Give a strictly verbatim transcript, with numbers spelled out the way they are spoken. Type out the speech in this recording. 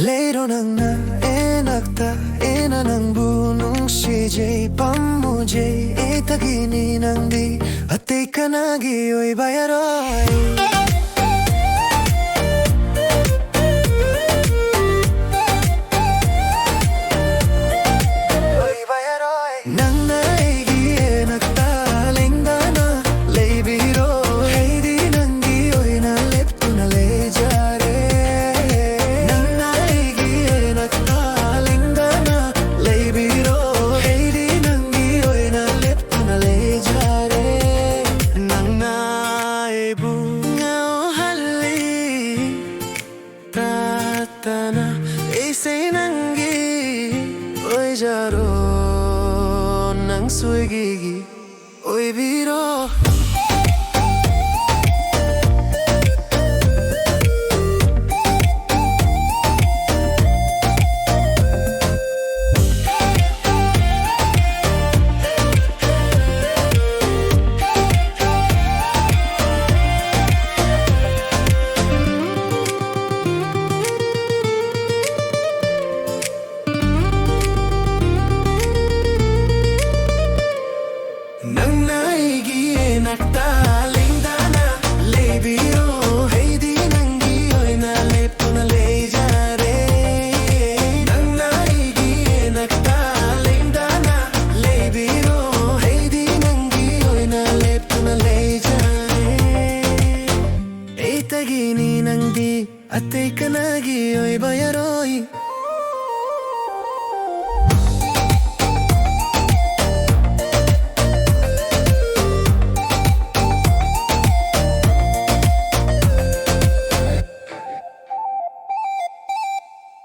ꯂꯩꯔꯣ ꯅꯪꯅ ꯑꯩꯅꯛꯇ, ꯑꯩꯅ ꯅꯪꯕꯨ ꯅꯨꯡꯁꯤꯖꯩ, ꯄꯥꯝꯃꯨꯖꯩ, ꯑꯩꯇꯒꯤꯅꯤ ꯅꯪꯗꯤ, ꯑꯇꯩ ꯀꯅꯥꯒꯤ ꯑꯣꯏꯕ ꯌꯥꯔꯣꯏ꯫ ꯑꯣꯏꯕ ꯌꯥꯔꯣꯏ꯫ ꯅꯪꯅ ꯑꯩꯒꯤ ꯑꯩꯅꯛꯇ ꯂꯦꯡꯗꯅ ꯂꯩꯕꯤꯔꯣ, ꯑꯩꯗꯤ ꯅꯪꯒꯤ ꯑꯣꯏꯅ ꯂꯦꯞꯇꯨꯅ ꯂꯩꯖꯔꯦ꯫ ꯅꯪꯅ ꯑꯩꯒꯤ ꯑꯩꯅꯛꯇ ꯂꯦꯡꯗꯅ ꯂꯩꯕꯤꯔꯣ, ꯑꯩꯗꯤ ꯅꯪꯒꯤ ꯑꯣꯏꯅ ꯂꯦꯞꯇꯨꯅ ꯂꯩꯖꯔꯦ꯫ ꯅꯪꯅ ꯑꯩꯕꯨ ꯉꯥꯎꯍꯜꯂꯤ꯫ ꯄ꯭ꯔꯥꯔꯊꯅꯥ, ꯑꯩꯁꯦ ꯅꯪꯒꯤ ꯑꯣꯏꯖꯔꯣ, ꯅꯪꯁꯨ ꯑꯩꯒꯤ ꯑꯣꯏꯕꯤꯔꯣ꯫ ꯅꯪꯅ ꯑꯩꯒꯤ ꯅꯥꯛꯇ ꯂꯦꯡꯗꯅ ꯂꯩꯕꯤꯔꯣ, ꯑꯩꯗꯤ ꯅꯪꯒꯤ ꯑꯣꯏꯅ ꯂꯦꯞꯇꯨꯅ ꯂꯩꯖꯔꯦ꯫ ꯅꯪꯅ ꯑꯩꯒꯤ ꯅꯥꯛꯇ ꯂꯦꯡꯗꯅ ꯂꯩꯕꯤꯔꯣ, ꯑꯩꯗꯤ ꯅꯪꯒꯤ ꯑꯣꯏꯅ ꯂꯦꯞꯇꯨꯅ ꯂꯩꯖꯔꯦ꯫ ꯑꯩꯇꯒꯤꯅꯤ ꯅꯪꯗꯤ, ꯑꯇꯩ ꯀꯅꯥꯒꯤ ꯑꯣꯏꯕ ꯌꯥꯔꯣꯏ꯫